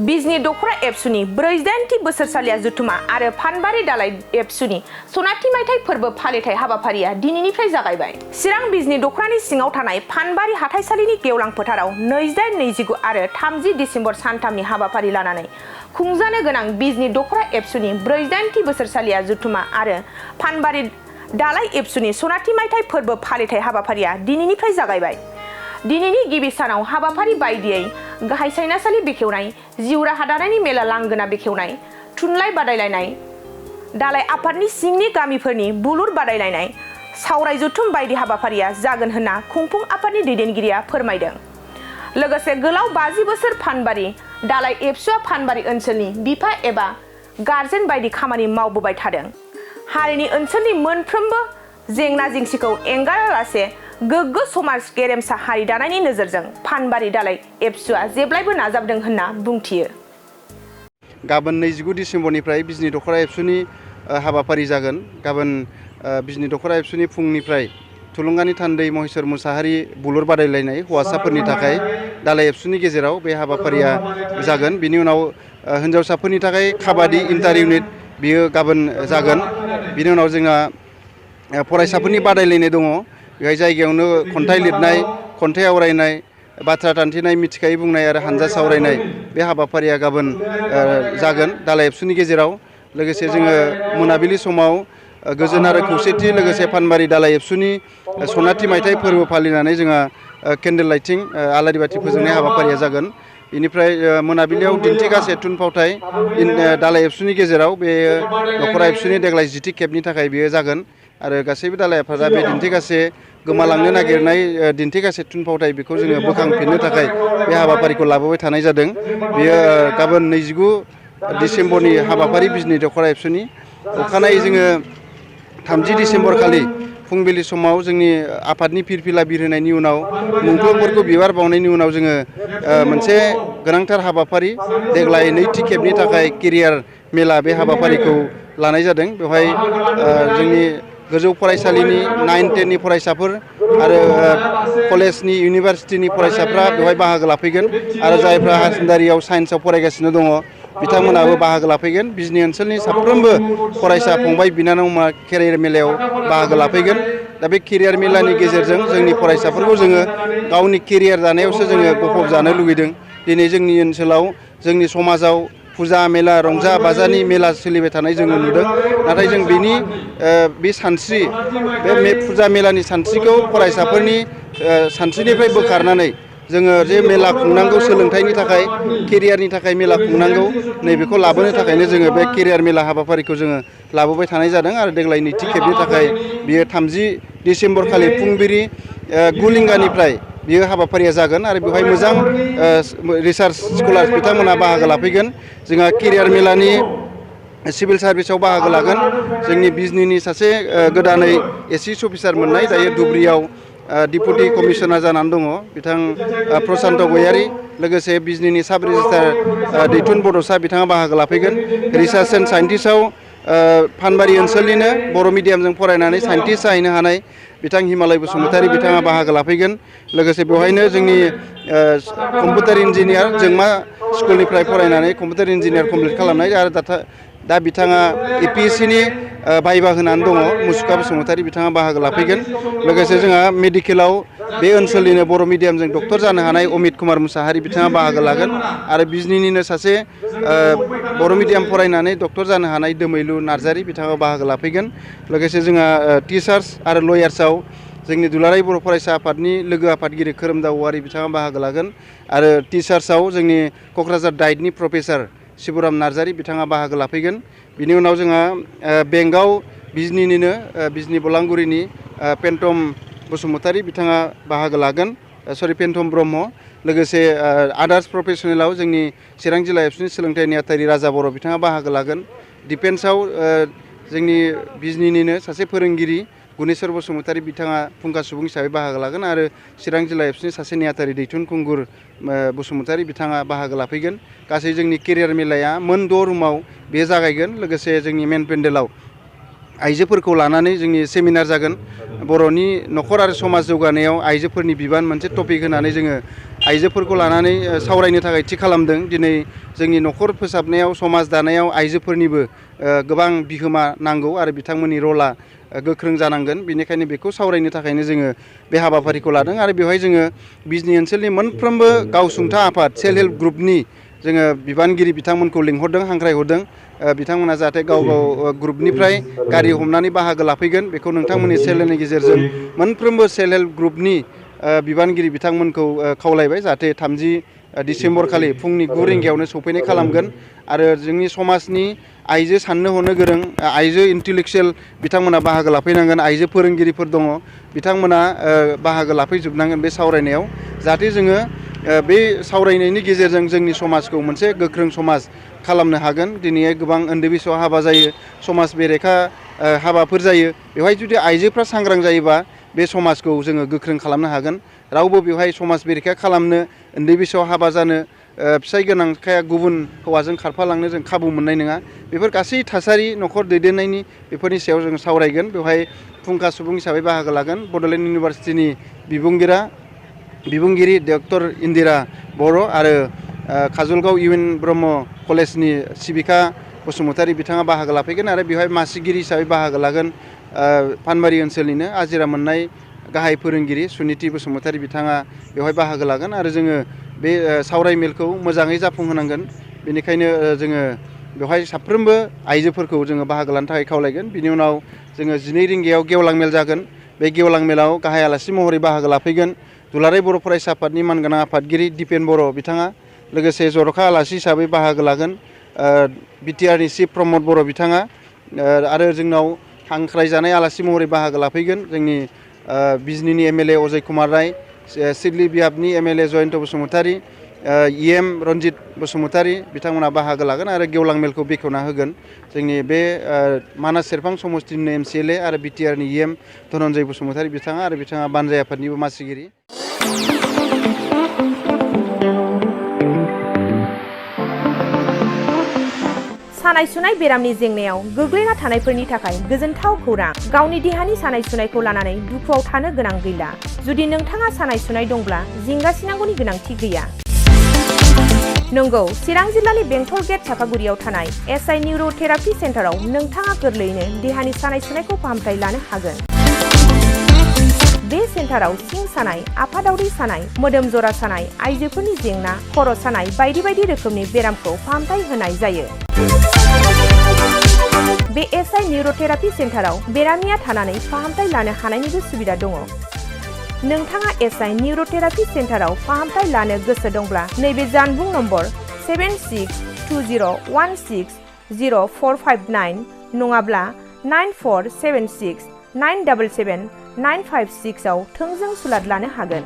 बिजनी दखरा एबसुनि 48थि बोसोरसालिया जुथुमा आरो फानबारि दालाय एबसुनि सनाथि मायथाइ फोरबो फालिथाय हाबाफारिया दिनैनिफ्राय जागायबाय। चिरां बिजनी दखरानि सिङाव थानाय फानबारि हाथाइसालिनि गेवलां फोथाराव 28, 29 आरो 30 डिसेम्बर सानथामनि हाबाफारि लानानै खुंजानो गोनां बिजनी दखरा एबसुनि 48थि बोसोरसालिया जुथुमा आरो फानबारि दालाय एबसुनि सनाथि मायथाइ फोरबो फालिथाय हाबाफारिया दिनैनिफ्राय जागायबाय। दिनैनि गिबि सानाव हाबाफारि बायदियै गाहाय सायनासालि बेखेवनाय, जिउ राहा दानायनि मेला लांगोना बेखेवनाय, थुनलाइ बादायलायनाय, दालाय आफादनि सिंनि गामिफोरनि बुलुर बादायलायनाय, सावराय जथुम बायदि हाबाफारिया जागोन होनना खुंफुं आफादनि दैदेनगिरिया फोरमायदों। लोगोसे गोलाव 50 बोसोर फानबारि दालाय एबसुआ फानबारि ओनसोलनि बिफा एबा गारजेन बायदि खामानि मावबोबाय थादों। हारिनि ओनसोलनि मोनफ्रोमबो जेंना जेंसिखौ एंगारालासे गोग्गो समाज गेरेमसा हारि दानायनि नोजोरजों फानबारि दालाय एबसुआ जेब्लायबो नाजाबदों होनना बुंथियो। गाबोन 29 डिसेम्बरनिफ्राय बिजनी दखरा एबसुनि हाबाफारि जागोन। गाबोन बिजनी दखरा एबसुनि फुंनिफ्राय थुलुंगानि थान्दै महेश्वर मुसाहारि बुलुर बादायलायनाय हौवासाफोरनि थाखाय दालाय एबसुनि गेजेराव बे हाबाफारिया जागोन। बिनि उनाव हिन्जावसाफोरनि थाखाय काबादि इन्टार इउनिट बियो गाबोन जागोन। बिनि उनाव जोंहा फरायसाफोरनि बादायलायनाय दङ। बेहाय जायगायावनो खन्थाइ लिरनाय, खन्थाइ आवरायनाय, बाथ्रा दान्थेनाय, मिथिखायै बुंनाय आरो हानजा सावरायनाय बे हाबाफारिया गाबोन जागोन दालाय एबसुनि गेजेराव। लोगोसे जोङो मोनाबिलि समाव गोजोन आरो खौसेथि लोगोसे फानबारि दालाय एबसुनि सनाथि मायथाइ फोरबो फालिनानै जोंहा केन्डेल लाइटिं आलारि बाथि फोजोंनाय हाबाफारिया जागोन। बेनिफ्राय मोनाबिलियाव दिन्थिगासे थुनफावथाय दालाय एबसुनि गेजेराव बे दखरा एबसुनि देग्लाय 10थि खेबनि थाखाय बेयो जागोन आरो गासैबो दालाय आफादा बे दिन्थिगासे गोमालांनो नागिरनाय दिन्थिगासे थुनफावथाय बेखौ जोङो बोखांफिननो थाखाय बे हाबाफारिखौ लाबोबाय थानाय जादों। बेयो गाबोन 29 डिसेम्बरनि हाबाफारि बिजनी दखरा एबसुनि। अखानायै जोङो 30 डिसेम्बर खालि फुंबिलि समाव जोंनि आफादनि फिरफिला बिरहोनायनि उनाव मुंख्लंफोरखौ बिबार बावनायनि उनाव जोङो मोनसे गोनांथार हाबाफारि देग्लाय 2थि खेबनि थाखाय केरियार मेला बे हाबाफारिखौ लानाय जादों। बेवहाय जोंनि गोजौ फरायसालिनि 9, 10नि फरायसाफोर आरो कलेजनि इउनिभारसिटिनि फरायसाफ्रा बेवहाय बाहागो लाफैगोन आरो जायफ्रा हायार सेकेन्डारियाव साइन्सआव फरायगासिनो दङ बिथांमोनाबो बाहागो लाफैगोन। बिजनी ओनसोलनि साफ्रोमबो फरायसा फंबाय बिनानावमा केरियार मेलायाव बाहागो लाफैगोन। दा बे केरियार मेलानि गेजेरजों जोंनि फरायसाफोरखौ जोङो गावनि केरियार दानायावसो जोङो गफब जानो लुगैदों। दिनै जोंनि ओनसोलाव जोंनि समाजाव फुजा मेला रंजा बाजानि मेला सोलिबाय थानाय जोङो नुदों। नाथाय जों बेनि बे सानस्रि बे फुजा मेलानि सानस्रिखौ फरायसाफोरनि सानस्रिनिफ्राय बोखारनानै जोङो जे मेला खुंनांगौ सोलोंथाइनि थाखाय केरियारनि थाखाय मेला खुंनांगौ नैबेखौ लाबोनो थाखायनो जोङो बे केरियार मेला हाबाफारिखौ जोङो लाबोबाय थानाय जादों आरो देग्लाय 2थि खेबनि थाखाय बियो 30 डिसेम्बर खालि फुंबिलि 9 रिंगानिफ्राय बियो हाबाफारिया जागोन आरो बेवहाय मोजां रिसार्च स्कलार बिथांमोना बाहागो लाफैगोन। जोंहा केरियार मेलानि सिभिल सार्भिसाव बाहागो लागोन जोंनि बिजनीनि सासे गोदानै एसिस्ट अफिसार मोननाय दायो धुब्रियाव डिपुटि कमिसनार जानानै दङ बिथां प्रसान्त गयारि। लोगोसे बिजनीनि साब रेजिस्ट्रार दैथुन बड'सा बिथाङा बाहागो लाफैगोन। रिसार्च एन्ड साइन्टिस्टआव फानबारि ओनसोलनिनो बर' मिडियामजों फरायनानै साइन्टिस्ट जाहैनो हानाय बिथां हिमालय बसुमतारी बिथाङा बाहागो लाफैगोन। लोगोसे बेवहायनो जोंनि कम्पिउटार इन्जिनियार जोंमा स्कुलनिफ्राय फरायनानै कम्पिउटार इन्जिनियार कमप्लिट खालामनाय आरो दा बिथाङा APSCनि भाइभा होनानै दङ मुसुखा बसुमतारी बिथाङा बाहागो लाफैगोन। लोगोसे जोंहा मेडिकेलाव बे ओनसोलनिनो बर' मिडियामजों डक्टर जानो हानाय अमित कुमार मुसाहारि बिथाङा बाहागो लागोन आरो बिजनीनिनो सासे बर' मिडियाम फरायनानै डक्टर जानो हानाय दोमैलु नार्जारि बिथाङा बाहागो लाफैगोन। लोगोसे जोंहा टिचार्स आरो लयार्सआव जोंनि दुलाराय बर' फरायसा आफादनि लोगो आफादगिरि खोरोमदाव औवारि बिथाङा बाहागो लागोन आरो टिचार्सआव जोंनि क'क्राझार डाइटनि प्रफेसार शिबराम नार्जारि बिथाङा बाहागो लाफैगोन। बिनि उनाव जोंहा बेंकआव बिजनीनिनो बिजनी बलांगुरिनि पेन्टम बसुमतारी बिथाङा बाहागो लागोन पेन्टम ब्रह्म। लोगोसे आदार्स प्रफेसनेलाव जोंनि चिरां जिल्ला एबसुनि सोलोंथाइ नेहाथारि राजा बर' बिथाङा बाहागो लागोन। डिफेन्सआव जोंनि बिजनीनिनो सासे फोरोंगिरि गुनेश्वर बसुमतारी बिथाङा फुंखा सुबुं हिसाबै बाहागो लागोन आरो चिरां जिल्ला एबसुनि सासे नेहाथारि दैथुन खुंगुर बसुमतारी बिथाङा बाहागो लाफैगोन। गासै जोंनि केरियार मेलाया मोन 6 रुमाव बे जागायगोन। लोगोसे जोंनि मेन पेन्डेलाव आइजोफोरखौ लानानै जोंनि सेमिनार जागोन बर'नि न'खर आरो समाज जौगानायाव आइजोफोरनि बिबान मोनसे टपिक होनानै जोङो आइजोफोरखौ लानानै सावरायनो थाखाय थि खालामदों दिनै जोंनि न'खर फोसाबनायाव समाज दानायाव आइजोफोरनिबो गोबां बिहोमा नांगौ आरो बिथांमोननि रला गोख्रों जानांगोन बेनिखायनो बेखौ सावरायनो थाखायनो जोङो बे हाबाफारिखौ लादों आरो बेवहाय जोङो बिजनि ओनसोलनि मोनफ्रोमबो गावसुंथा आफाद सेल्फ हेल्प ग्रुपनि जोङो बिबानगिरि बिथांमोनखौ लिंहरदों हांख्रायहरदों बिथांमोना जाहाथे गाव गाव ग्रुपनिफ्राय गारि हमनानै बाहागो लाफैगोन बेखौ नोंथांमोननि सेल्फ हेल्पनि गेजेरजों मोनफ्रोमबो सेल्फ हेल्प ग्रुपनि बिबानगिरि बिथांमोनखौ खावलायबाय जाहाथे 30 डिसेम्बर खालि फुंनि 9 रिंगायावनो सफैनाय खालामगोन आरो जोंनि समाजनि आइजो साननो हनो गोरों आइजो इन्टेलेक्सुवेल बिथांमोना बाहागो लाफैनांगोन आइजो फोरोंगिरिफोर दङ बिथांमोना बाहागो लाफैजोबनांगोन बे सावरायनायाव जाहाथे जोङो बे सावरायनायनि गेजेरजों जोंनि समाजखौ मोनसे गोख्रों समाज खालामनो हागोन दिनै गोबां उन्दै बैसोआव हाबा जायो समाज बेरेखा हाबाफोर जायो बेवहाय जुदि आइजोफ्रा सांग्रां जायोबा बे समाजखौ जोङो गोख्रों खालामनो हागोन रावबो बेवहाय समाज बेरेखा खालामनो उन्दै बैसोआव हाबा जानो फिसाय गोनांखाया गुबुन हौवाजों खारफालांनो जों खाबु मोननाय नङा बेफोर गासै थासारि न'खर दैदेननायनि बेफोरनि सायाव जों सावरायगोन बेवहाय फुंखा सुबुं हिसाबै बाहागो लागोन बड'लेण्ड इउनिभारसिटिनि बिबुंगिरि डक्टर इन्दिरा बर' आरो काजलगाव इउएन ब्रह्म कलेजनि सिबिका बसुमतारी बिथाङा बाहागो लाफैगोन आरो बेवहाय मासिगिरि हिसाबै बाहागो लागोन पानबारि ओनसोलनिनो आजिरा मोननाय गाहाय फोरोंगिरि सुनिति बसुमतारी बिथाङा बेवहाय बाहागो लागोन आरो जोङो बे सावरायमेलखौ मोजाङै जाफुंहोनांगोन बेनिखायनो जोङो बेवहाय साफ्रोमबो आइजोफोरखौ जोङो बाहागो लानो थाखाय खावलायगोन बिनि उनाव जोङो 12 रिंगायाव गेवलां मेल जागोन बे गेवलां मेलाव गाहाय आलासि महरै बाहागो लाफैगोन दुलाराय बर' फरायसा आफादनि मानगोनां आफादगिरि दिपेन बर' बिथाङा लोगोसे जर'खा आलासि हिसाबै बाहागो लागोन बिटिआरनि चिफ प्रमद बर' बिथाङा आरो जोंनाव हांख्रायजानाय आलासि महरै बाहागो लाफैगोन जोंनि बिजनीनि एमएलए अजय कुमार राय सिडली बिहाबनि एमएलए जयन्त बसुमतारी इएम रन्जित बसुमतारी बिथांमोना बाहागो लागोन आरो गेवलां मेलखौ बेखेवना होगोन जोंनि बे मानास सेरफां समस्तिनि एमसिएलए आरो बिटिआरनि इएम धनन्जय बसुमतारी बिथाङा आरो बिथाङा बानजाय आफादनिबो मासिगिरि सानाय सुनाय बेरामनि जेंनायाव गोग्लैना थानायफोरनि थाखाय गोजोनथाव खौरां गावनि देहानि सानाय सुनायखौ लानानै दुखुआव थानो गोनां गैला जुदि नोंथाङा सानाय सुनाय दंब्ला जिंगासिनांगौनि गोनांथि गैया नंगौ चिरां जिल्लानि बेंटल गेट चापागुरियाव थानाय एसआइ निउर'थेरापि सेन्टाराव नोंथाङा गोरलैयैनो देहानि सानाय सुनायखौ फाहामथाय लानो हागोन बे सेन्टाराव सिं सानाय आफादावरि सानाय मोदोम जरा सानाय आइजोफोरनि जेंना खर' सानाय बायदि बायदि रोखोमनि बेरामखौ फाहामथाय होनाय जायो बे एसआइ निउर'थेरापि सेन्टाराव बेरामिया थानानै फाहामथाय लानो हानायनिबो सुबिदा दङ नोंथाङा एसआइ निउर'थेरापि सेन्टाराव फाहामथाय लानो गोसो दंब्ला नैबे जानबुं नम्बर 7620160459 नङाब्ला 9476977956 आव थोंजों सुलाद लानो हागोन